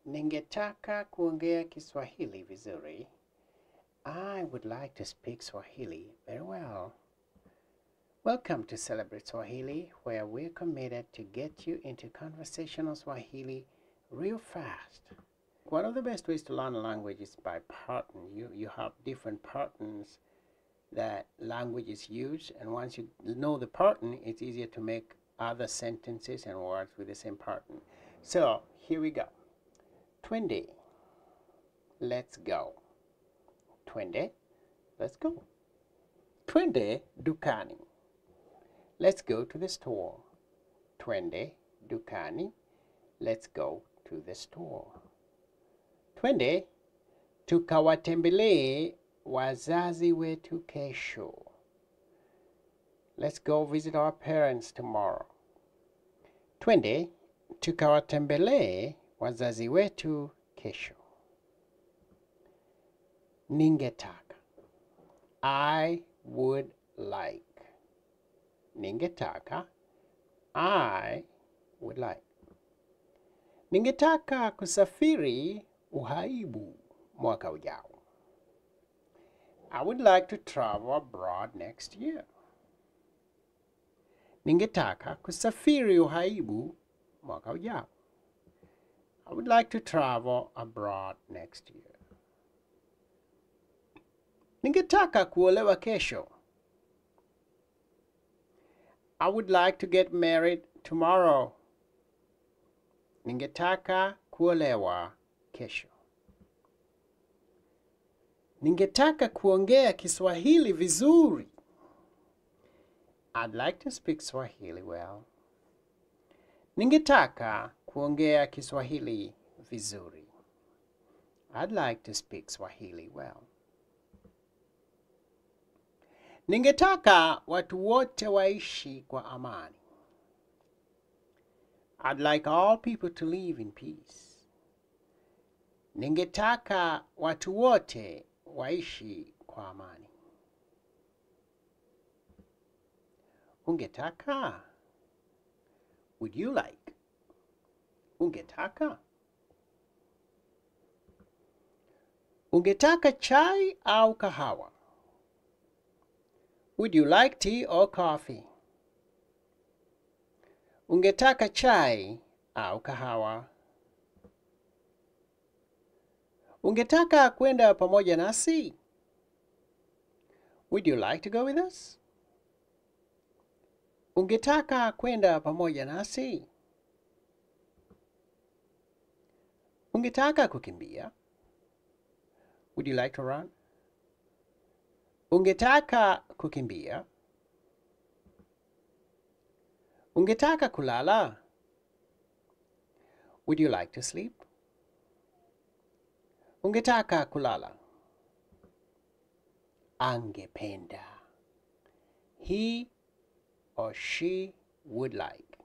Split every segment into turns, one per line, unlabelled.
Ningetaka kuongea Kiswahili vizuri. I would like to speak Swahili very well. Welcome to Celebrate Swahili, where we're committed to get you into conversational Swahili real fast. One of the best ways to learn a language is by pattern. You have different patterns that languages use, and once you know the pattern, it's easier to make other sentences and words with the same pattern. So here we go. Twende, let's go. Twende, let's go. Twende dukani. Let's go to the store. Twende dukani. Let's go to the store. Twende tukawatembelee wazazi wetu kesho. Let's go visit our parents tomorrow. Twende tukawatembelee wazazi wetu kesho. Ningetaka. I would like. Ningetaka. I would like. Ningetaka kusafiri uhaibu mwaka ujao. I would like to travel abroad next year. Ningetaka kusafiri uhaibu mwaka ujao. I would like to travel abroad next year. Ningetaka kuolewa kesho. I would like to get married tomorrow. Ningetaka kuolewa kesho. Ningetaka kuongea Kiswahili vizuri. I'd like to speak Swahili well. Ningetaka kuongea Kiswahili vizuri. I'd like to speak Swahili well. Ningetaka watu wote waishi kwa amani. I'd like all people to live in peace. Ningetaka watu wote waishi kwa amani. Ungetaka? Would you like? Ungetaka? Ungetaka chai au kahawa? Would you like tea or coffee? Ungetaka chai au kahawa? Ungetaka kwenda pamoja nasi? Would you like to go with us? Ungetaka kwenda pamoja nasi? Ungetaka kukimbia? Would you like to run? Ungetaka kukimbia? Ungetaka kulala? Would you like to sleep? Ungetaka kulala? Angependa. He or she would like.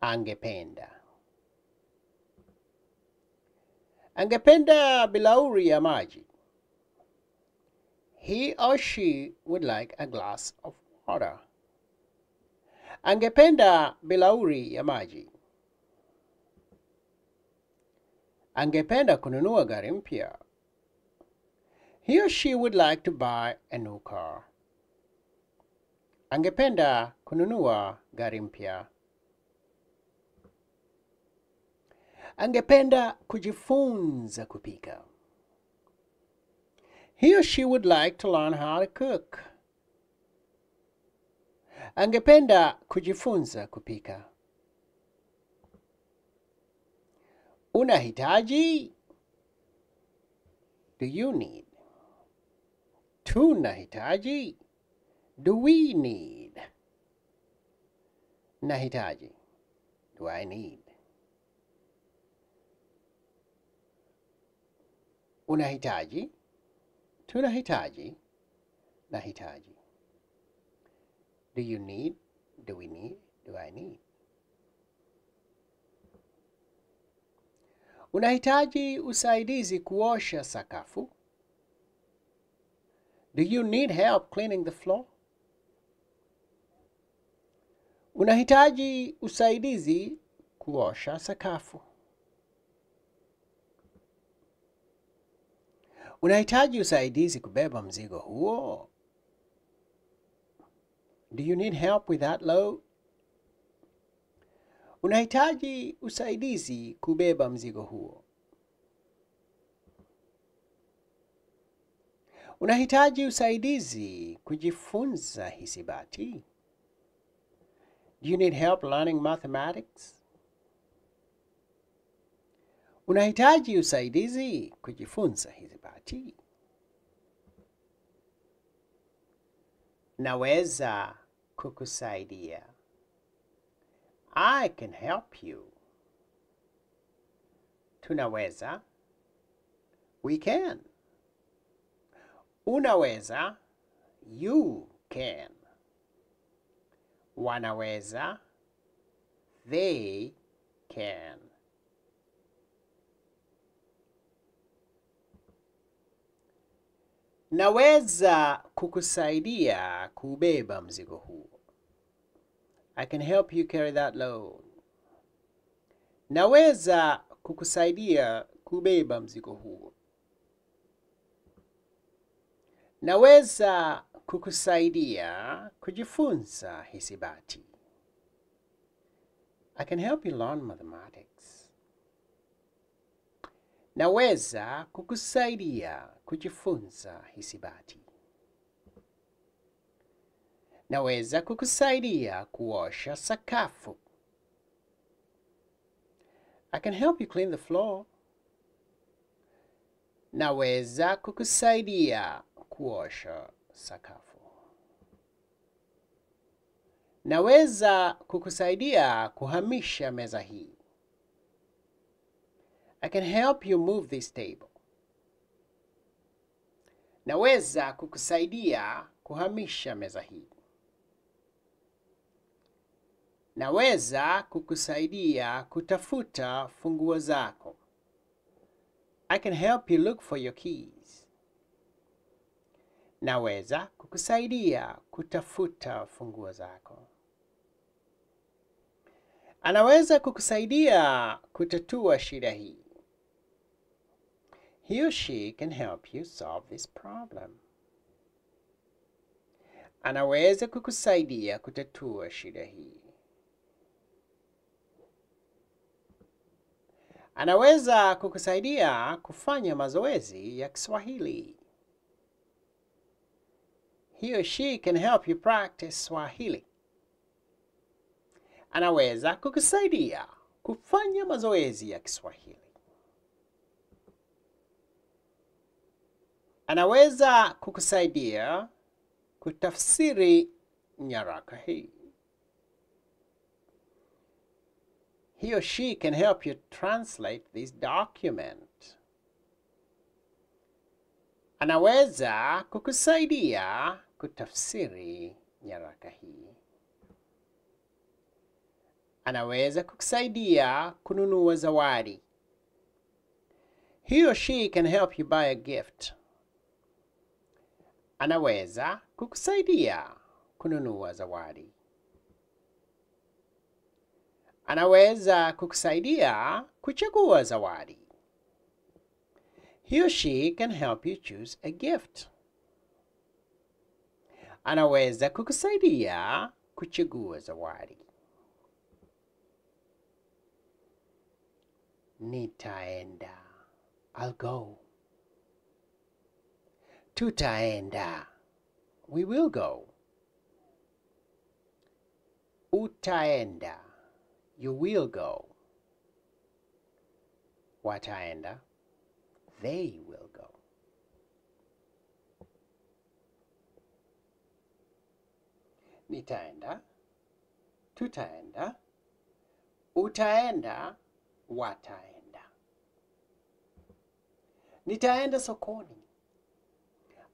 Angependa. Angependa bilauri ya maji. He or she would like a glass of water. Angependa bilauri ya maji. Angependa kununua gari mpya. He or she would like to buy a new car. Angependa kununua gari mpya. Angependa kujifunza kupika. He or she would like to learn how to cook. Angependa kujifunza kupika. Unahitaji? Do you need? Tunahitaji? Do we need? Nahitaji. Do I need? Unahitaji? Tunahitaji? Nahitaji. Do you need? Do we need? Do I need? Unahitaji usaidizi kuosha sakafu? Do you need help cleaning the floor? Unahitaji usaidizi kuosha sakafu? Unahitaji usaidizi kubeba mzigo huo? Do you need help with that load? Unahitaji usaidizi kubeba mzigo huo? Unahitaji usaidizi kujifunza hisabati? Do you need help learning mathematics? Unahitaji usaidizi kujifunza hisabati? Naweza kukusaidia. I can help you. Tunaweza. We can. Unaweza. You can. Wanaweza. They can. Naweza kukusaidia kubeba mzigo huo. I can help you carry that load. Naweza kukusaidia kubeba mzigo huo. Naweza kukusaidia kujifunza hisabati. I can help you learn mathematics. Naweza kukusaidia kujifunza hisabati. Naweza kukusaidia kuosha sakafu. I can help you clean the floor. Naweza kukusaidia kuosha sakafu. Naweza kukusaidia kuhamisha meza hii. I can help you move this table. Naweza kukusaidia kuhamisha meza hii. Naweza kukusaidia kutafuta funguo zako. I can help you look for your keys. Naweza kukusaidia kutafuta funguo zako. Anaweza kukusaidia kutatua shida hii. He or she can help you solve this problem. Anaweza kukusaidia kutatua shida hii. Anaweza kukusaidia kufanya mazoezi ya Kiswahili. He or she can help you practice Swahili. Anaweza kukusaidia kufanya mazoezi ya Kiswahili. Anaweza kukusaidia kutafsiri nyaraka hii. He or she can help you translate this document. Anaweza kukusaidia kutafsiri nyaraka hii. Anaweza kukusaidia kununua zawadi. He or she can help you buy a gift. Anaweza kukusaidia kununua zawadi. Anaweza kukusaidia kuchagua zawadi. He or she can help you choose a gift. Anaweza kukusaidia kuchagua zawadi. Nitaenda. I'll go. Tutaenda. We will go. Utaenda. You will go. Wataenda. They will go. Nitaenda. Tutaenda. Utaenda. Wataenda. Nitaenda sokoni.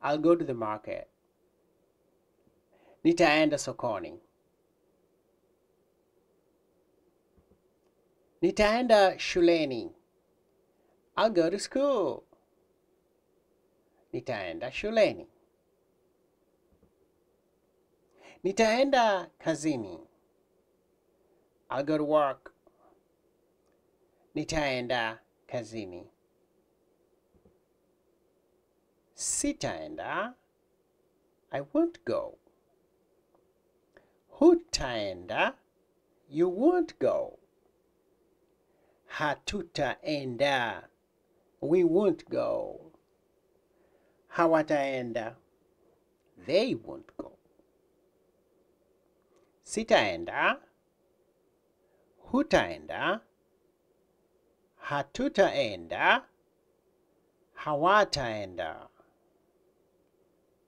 I'll go to the market. Nitaenda sokoni. Nitaenda shuleni. I'll go to school. Nitaenda shuleni. Nitaenda kazini. I'll go to work. Nitaenda kazini. Sitaenda. I won't go. Hutaenda. You won't go. Hatutaenda. We won't go. Hawataenda. They won't go. Sitaenda. Hutaenda. Hatutaenda. Hawataenda.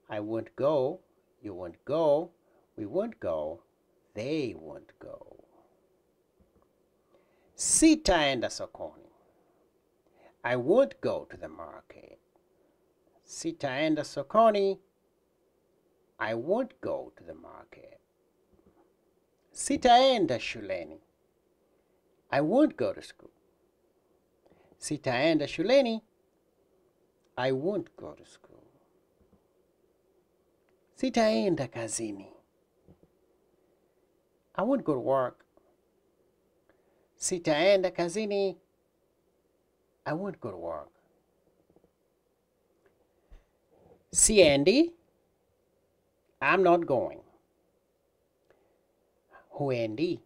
I won't go. You won't go. We won't go. They won't go. Sitaenda sokoni. I won't go to the market. Sitaenda sokoni. I won't go to the market. Sitaenda shuleni. I won't go to school. Sitaenda shuleni. I won't go to school. Sitaenda kazini. I won't go to work. Sitaenda kazini. I won't go to work. Siendi. I'm not going. Huendi.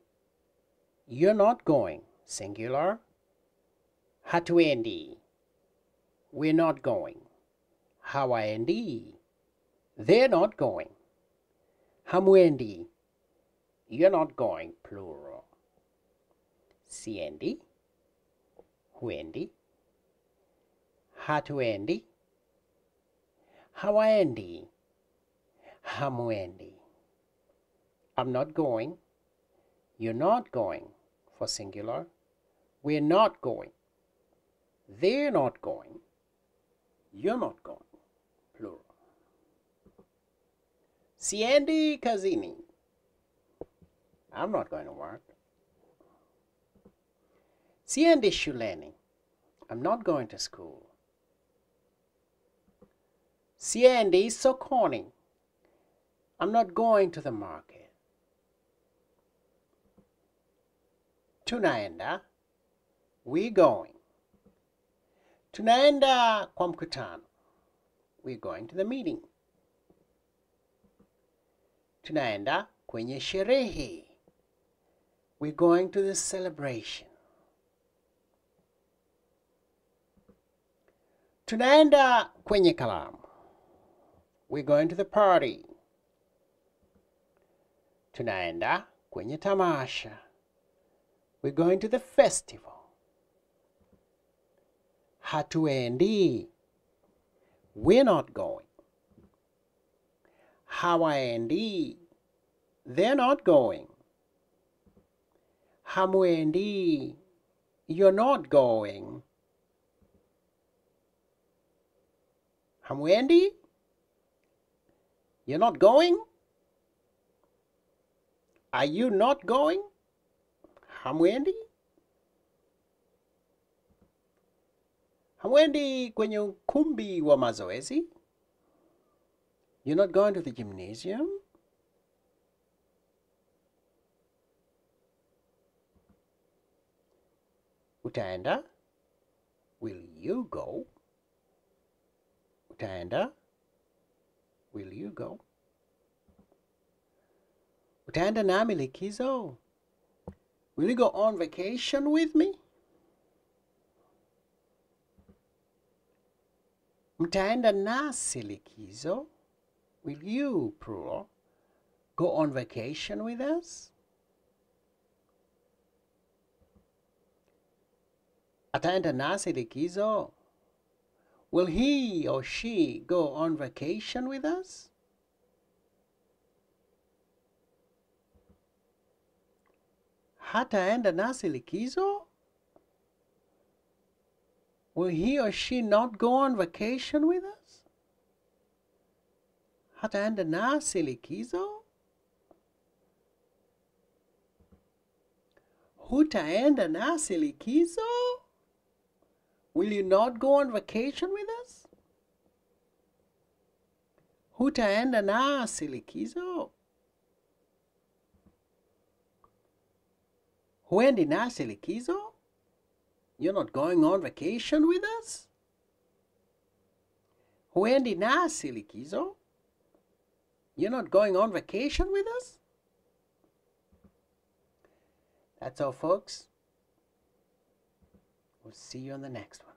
You're not going. Singular. Hatuendi. We're not going. Hawaendi. They're not going. Hamuendi. You're not going. Plural. Siendi. Huendi. Hatuendi. Hawaendi. Hamuendi. I'm not going. You're not going. For singular. We're not going. They're not going. You're not going. Plural. Siendi kazini. I'm not going to work. Siendi shuleni. I'm not going to school. Siendi sokoni. I'm not going to the market. Tunaenda. We're going. Tunaenda kwa mkutano. We're going to the meeting. Tunaenda kwenye sherehe. We're going to the celebration. Tunaenda kwenye kalamu. We're going to the party. Tunaenda kwenye tamasha. We're going to the festival. Hatuendi. We're not going. Hawaendi. They're not going. Hamuendi. You're not going. Hamuendi? You're not going? Are you not going? Hamuendi? Hamuendi kwenye ukumbi wa mazoezi? You're not going to the gymnasium? Utaenda? Will you go? Utaenda? Will you go? Utaenda nami likizo? Will you go on vacation with me? Mtaenda nasi likizo? Will you, plural, go on vacation with us? Ataenda nasi likizo? Will he or she go on vacation with us? Hataenda nasi likizo? Will he or she not go on vacation with us? Hataenda nasi likizo? Hutaenda nasi likizo? Will you not go on vacation with us? Hutaenda nasi likizo? Huendi nasi likizo? You're not going on vacation with us? Huendi nasi likizo? You're not going on vacation with us? That's all, folks. We'll see you on the next one.